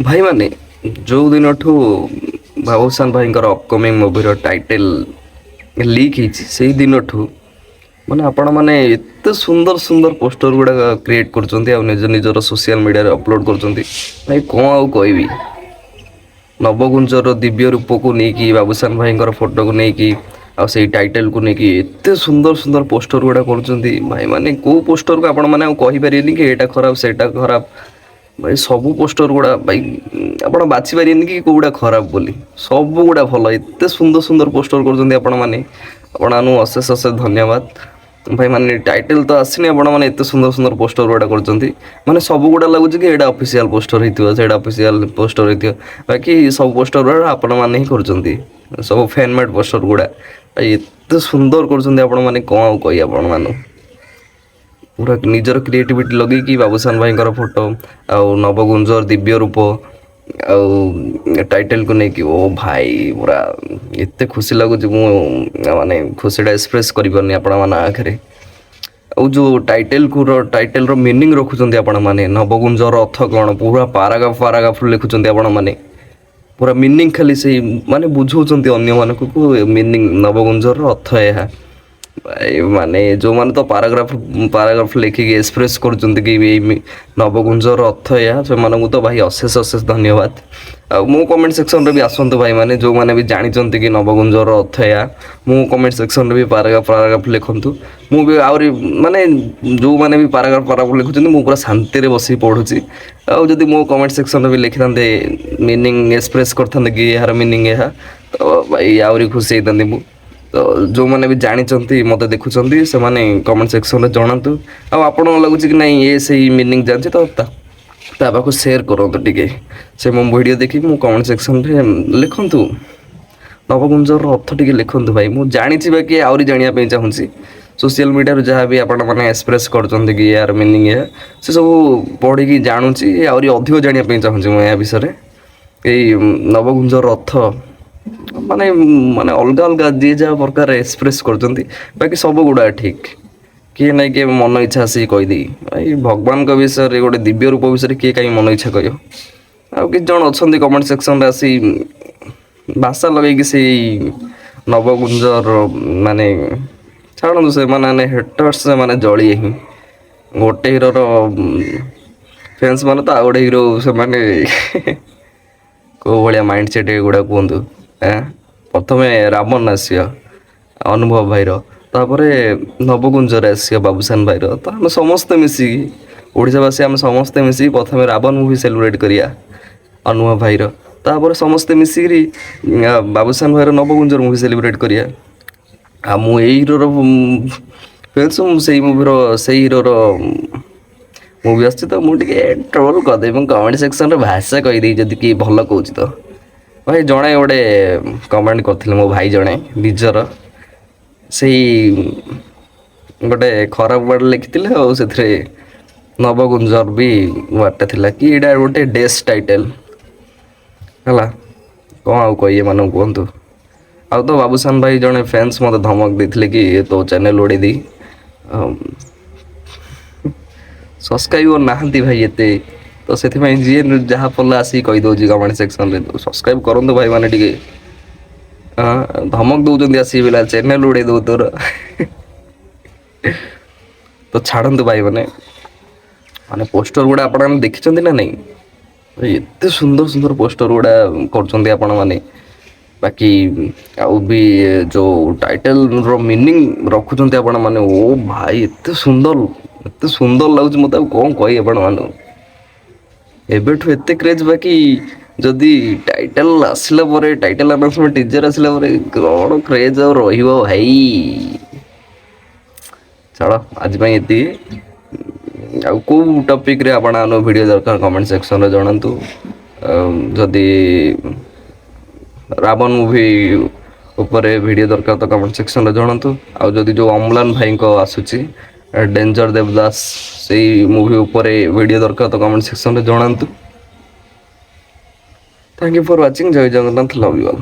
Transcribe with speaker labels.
Speaker 1: ଭାଇମାନେ, ଯେଉଁ ଦିନଠୁ ବାବୁସାନ ଭାଇଙ୍କର ଅପକମିଂ ମୁଭିର ଟାଇଟେଲ୍ ଲିକ୍ ହେଇଛି, ସେଇ ଦିନଠୁ ମାନେ ଆପଣମାନେ ଏତେ ସୁନ୍ଦର ସୁନ୍ଦର ପୋଷ୍ଟର ଗୁଡ଼ାକ କ୍ରିଏଟ୍ କରୁଛନ୍ତି ଆଉ ନିଜ ନିଜର ସୋସିଆଲ ମିଡ଼ିଆରେ ଅପଲୋଡ଼ କରୁଛନ୍ତି। ଭାଇ, କ'ଣ ଆଉ କହିବି? ନବଗୁଞ୍ଜର ଦିବ୍ୟ ରୂପକୁ ନେଇକି, ବାବୁସାନ ଭାଇଙ୍କର ଫଟୋକୁ ନେଇକି ଆଉ ସେଇ ଟାଇଟେଲକୁ ନେଇକି ଏତେ ସୁନ୍ଦର ସୁନ୍ଦର ପୋଷ୍ଟର ଗୁଡ଼ା କରୁଛନ୍ତି ଭାଇମାନେ। କେଉଁ ପୋଷ୍ଟରକୁ ଆପଣମାନେ ଆଉ କହିପାରିବେନି କି ଏଇଟା ଖରାପ, ସେଇଟା ଖରାପ। ଭାଇ, ସବୁ ପୋଷ୍ଟର ଗୁଡ଼ା, ଭାଇ, ଆପଣ ବାଛି ପାରିବେନି କି କେଉଁଗୁଡ଼ା ଖରାପ ବୋଲି। ସବୁ ଗୁଡ଼ା ଭଲ। ଏତେ ସୁନ୍ଦର ସୁନ୍ଦର ପୋଷ୍ଟର କରୁଛନ୍ତି ଆପଣମାନେ। ଆପଣମାନଙ୍କୁ ଅଶେଷ ଅଶେଷ ଧନ୍ୟବାଦ। ଭାଇମାନେ, ଟାଇଟେଲ ତ ଆସିନି, ଆପଣମାନେ ଏତେ ସୁନ୍ଦର ସୁନ୍ଦର ପୋଷ୍ଟର ଗୁଡ଼ା କରୁଛନ୍ତି। ମାନେ ସବୁ ଗୁଡ଼ା ଲାଗୁଛି କି ଏଇଟା ଅଫିସିଆଲ ପୋଷ୍ଟର ହେଇଥିବ, ସେଇଟା ଅଫିସିଆଲ ପୋଷ୍ଟର ହେଇଥିବ। ବାକି ସବୁ ପୋଷ୍ଟର ଗୁଡ଼ା ଆପଣମାନେ ହିଁ କରୁଛନ୍ତି, ସବୁ ଫ୍ୟାନ୍ ମେଡ୍ ପୋଷ୍ଟର ଗୁଡ଼ା। ଭାଇ, ଏତେ ସୁନ୍ଦର କରୁଛନ୍ତି ଆପଣମାନେ, କ'ଣ ଆଉ କହିବି ଆପଣମାନଙ୍କୁ? ପୁରା ନିଜର କ୍ରିଏଟିଭିଟି ଲଗେଇକି ବାବୁସାନ ଭାଇଙ୍କର ଫଟୋ ଆଉ ନବଗୁଞ୍ଜର ଦିବ୍ୟ ରୂପ ଆଉ ଟାଇଟେଲକୁ ନେଇକି, ଓ ଭାଇ, ପୁରା ଏତେ ଖୁସି ଲାଗୁଛି, ମୁଁ ମାନେ ଖୁସିଟା ଏକ୍ସପ୍ରେସ୍ କରିପାରୁନି ଆପଣମାନଙ୍କ ଆଗରେ। ଆଉ ଯେଉଁ ଟାଇଟେଲର ମିନିଂ ରଖୁଛନ୍ତି ଆପଣମାନେ, ନବଗୁଞ୍ଜର ଅର୍ଥ କ'ଣ, ପୁରା ପାରାଗ୍ରାଫ ପାରାଗ୍ରାଫ ଲେଖୁଛନ୍ତି ଆପଣମାନେ। ପୁରା ମିନିଂ ଖାଲି ସେଇ ମାନେ ବୁଝଉଛନ୍ତି ଅନ୍ୟମାନଙ୍କୁ ମିନିଂ, ନବଗୁଞ୍ଜର ଅର୍ଥ ଏହା। ଭାଇ ମାନେ, ଯେଉଁମାନେ ତ ପାରାଗ୍ରାଫ ପାରାଗ୍ରାଫ ଲେଖିକି ଏକ୍ସପ୍ରେସ୍ କରୁଛନ୍ତି କି ଏଇ ନବଗୁଞ୍ଜର ଅର୍ଥ ଏହା, ସେମାନଙ୍କୁ ତ ଭାଇ ଅଶେଷ ଅଶେଷ ଧନ୍ୟବାଦ। ଆଉ ମୋ କମେଣ୍ଟ ସେକ୍ସନରେ ବି ଆସନ୍ତୁ ଭାଇମାନେ, ଯେଉଁମାନେ ବି ଜାଣିଛନ୍ତି କି ନବଗୁଞ୍ଜର ଅର୍ଥ ଏହା, ମୋ କମେଣ୍ଟ ସେକ୍ସନରେ ବି ପାରାଗ୍ରାଫ ପାରାଗ୍ରାଫ ଲେଖନ୍ତୁ। ମୁଁ ବି ଆହୁରି ମାନେ ଯେଉଁମାନେ ବି ପାରାଗ୍ରାଫ ପାରାଗ୍ରାଫ ଲେଖୁଛନ୍ତି, ମୁଁ ପୁରା ଶାନ୍ତିରେ ବସିକି ପଢ଼ୁଛି। ଆଉ ଯଦି ମୋ କମେଣ୍ଟ ସେକ୍ସନରେ ବି ଲେଖିଥାନ୍ତେ, ମିନିଂ ଏକ୍ସପ୍ରେସ୍ କରିଥାନ୍ତେ କି ଏହାର ମିନିଂ ଏହା, ତ ଭାଇ ଆହୁରି ଖୁସି ହେଇଥାନ୍ତି ମୁଁ। ତ ଯେଉଁମାନେ ବି ଜାଣିଛନ୍ତି, ମୋତେ ଦେଖୁଛନ୍ତି, ସେମାନେ କମେଣ୍ଟ ସେକ୍ସନରେ ଜଣାନ୍ତୁ। ଆଉ ଆପଣଙ୍କୁ ଲାଗୁଛି କି ନାଇଁ, ଏ ସେଇ ମିନିଂ ଜାଣିଛି, ତ ତା ପାଖକୁ ସେୟାର କରନ୍ତୁ ଟିକେ। ସେ ମୋ ଭିଡ଼ିଓ ଦେଖିକି ମୁଁ କମେଣ୍ଟ ସେକ୍ସନରେ ଲେଖନ୍ତୁ, ନବଗୁଞ୍ଜର ଅର୍ଥ ଟିକେ ଲେଖନ୍ତୁ। ଭାଇ, ମୁଁ ଜାଣିଛି, ବାକି ଆହୁରି ଜାଣିବା ପାଇଁ ଚାହୁଁଛି। ସୋସିଆଲ ମିଡ଼ିଆରୁ ଯାହା ବି ଆପଣମାନେ ଏକ୍ସପ୍ରେସ୍ କରୁଛନ୍ତି କି ଏହାର ମିନିଂ ଏହା, ସେ ସବୁ ପଢ଼ିକି ଜାଣୁଛି। ଆହୁରି ଅଧିକ ଜାଣିବା ପାଇଁ ଚାହୁଁଛି ମୁଁ ଏହା ବିଷୟରେ। ଏଇ ନବଗୁଞ୍ଜର ଅର୍ଥ ମାନେ ମାନେ ଅଲଗା ଅଲଗା ଯିଏ ଯାହା ପ୍ରକାର ଏକ୍ସପ୍ରେସ୍ କରୁଛନ୍ତି, ବାକି ସବୁ ଗୁଡ଼ା ଠିକ୍। କିଏ ନାଇଁ କିଏ ମନ ଇଚ୍ଛା ଆସିକି କହିଦେଇ, ଭାଇ, ଭଗବାନଙ୍କ ବିଷୟରେ, ଗୋଟେ ଦିବ୍ୟ ରୂପ ବିଷୟରେ କିଏ କାହିଁ ମନ ଇଚ୍ଛା କହିବ? ଆଉ କିଛି ଜଣ ଅଛନ୍ତି, କମେଣ୍ଟ ସେକ୍ସନରେ ଆସି ଭାଷା ଲଗେଇକି ସେଇ ନବଗୁଞ୍ଜର, ମାନେ ଛାଡ଼ନ୍ତୁ, ସେମାନେ ମାନେ ହେଟର୍ସ, ସେମାନେ ଜଳିଏ ହିଁ। ଗୋଟେ ହିରୋର ଫ୍ୟାନ୍ସ ମାନେ ତ ଆଉ ଗୋଟେ ହିରୋ, ସେମାନେ କେଉଁ ଭଳିଆ ମାଇଣ୍ଡ ସେଟ୍ ଏଗୁଡ଼ା କୁହନ୍ତୁ? ଏଁ ପ୍ରଥମେ ରାବଣ ଆସିବ ଅନୁଭବ ଭାଇର, ତାପରେ ନବଗୁଞ୍ଜରେ ଆସିବ ବାବୁସାନ ଭାଇର। ତ ଆମେ ସମସ୍ତେ ମିଶିକି, ଓଡ଼ିଶାବାସୀ ଆମେ ସମସ୍ତେ ମିଶିକି ପ୍ରଥମେ ରାବଣ ମୁଭି ସେଲିବ୍ରେଟ୍ କରିବା ଅନୁଭବ ଭାଇର, ତାପରେ ସମସ୍ତେ ମିଶିକିରି ବାବୁସାନ ଭାଇର ନବଗୁଞ୍ଜର ମୁଭି ସେଲିବ୍ରେଟ୍ କରିବା। ଆଉ ମୁଁ ଏଇ ହିରୋର ଫ୍ୟାନ୍ସ, ମୁଁ ସେଇ ମୁଭିର, ସେଇ ହିରୋର ମୁଭି ଆସୁଛି, ତ ମୁଁ ଟିକେ ଟ୍ରୋଲ୍ କରିଦେବି। ମୁଁ କମେଣ୍ଟ ସେକ୍ସନରେ ଭାଷା କହିଦେଇ, ଯଦି କିଏ ଭଲ କହୁଛି ତ। ଭାଇ ଜଣେ ଗୋଟେ କମେଣ୍ଟ କରିଥିଲେ, ମୋ ଭାଇ ଜଣେ ନିଜର ସେଇ ଗୋଟେ ଖରାପ ୱାର୍ଡ଼ ଲେଖିଥିଲେ ଆଉ ସେଥିରେ ନବଗୁଞ୍ଜର ବି ୱାର୍ଡ଼ଟା ଥିଲା କି ଏଇଟା ଗୋଟେ ଡେସ୍ ଟାଇଟେଲ୍ ହେଲା। କ'ଣ ଆଉ କହିବି ଏମାନଙ୍କୁ କୁହନ୍ତୁ? ଆଉ ତ ବାବୁସାନ ଭାଇ ଜଣେ ଫ୍ୟାନ୍ସ ମୋତେ ଧମକ ଦେଇଥିଲେ କି ତୋ ଚ୍ୟାନେଲ୍ ଉଡ଼େଇ ଦେଇ। ସବସ୍କ୍ରାଇବର ନାହାନ୍ତି ଭାଇ ଏତେ, ତ ସେଥିପାଇଁ ଯିଏ ଯାହା ପଡ଼ିଲା ଆସିକି କହିଦେଉଛି କମେଣ୍ଟ ସେକ୍ସନରେ। ସବସ୍କ୍ରାଇବ କରନ୍ତୁ ଭାଇମାନେ ଟିକେ। ହଁ, ଧମକ ଦଉଛନ୍ତି ଆସିକି ପିଲା, ଚ୍ୟାନେଲ୍ ଉଡ଼େଇ ଦଉ ତୋର। ତ ଛାଡ଼ନ୍ତୁ ଭାଇମାନେ, ମାନେ ପୋଷ୍ଟର ଗୁଡ଼ା ଆପଣମାନେ ଦେଖିଛନ୍ତି ନା ନାଇଁ? ଏତେ ସୁନ୍ଦର ସୁନ୍ଦର ପୋଷ୍ଟର ଗୁଡ଼ା କରୁଛନ୍ତି ଆପଣମାନେ। ବାକି ଆଉ ବି ଯେଉଁ ଟାଇଟେଲର ମିନିଂ ରଖୁଛନ୍ତି ଆପଣମାନେ, ଓ ଭାଇ, ଏତେ ସୁନ୍ଦର, ଏତେ ସୁନ୍ଦର ଲାଗୁଛି ମୋତେ, ଆଉ କ'ଣ କହିବି ଆପଣମାନଙ୍କୁ? ଏବେଠୁ ଏତେ କ୍ରେଜ୍, ବାକି ଯଦି ଟାଇଟେଲ ଆସିଲା ପରେ, ଟାଇଟେଲ ଆନାଉନ୍ସମେଣ୍ଟ ଟିଜର ଆସିଲା ପରେ କ'ଣ କ୍ରେଜ୍ ଆଉ ରହିବ ଭାଇ? ଛାଡ଼, ଆଜି ପାଇଁ ଏତିକି। ଆଉ କେଉଁ ଟପିକ୍ରେ ଆପଣମାନଙ୍କୁ ଭିଡ଼ିଓ ଦରକାର, କମେଣ୍ଟ ସେକ୍ସନରେ ଜଣାନ୍ତୁ। ଆଉ ଯଦି ରାବଣ ମୁଭି ଉପରେ ଭିଡ଼ିଓ ଦରକାର, ତ କମେଣ୍ଟ ସେକ୍ସନରେ ଜଣାନ୍ତୁ। ଆଉ ଯଦି ଯେଉଁ ଅମ୍ଲାନ ଭାଇଙ୍କ ଆସୁଛି ଡେଞ୍ଜର ଦେବଦାସ, ସେଇ ମୁଭି ଉପରେ ଭିଡ଼ିଓ ଦରକାର, ତ କମେଣ୍ଟ ସେକ୍ସନରେ ଜଣାନ୍ତୁ। Thank you for watching. Jay Jagannath. Love you all.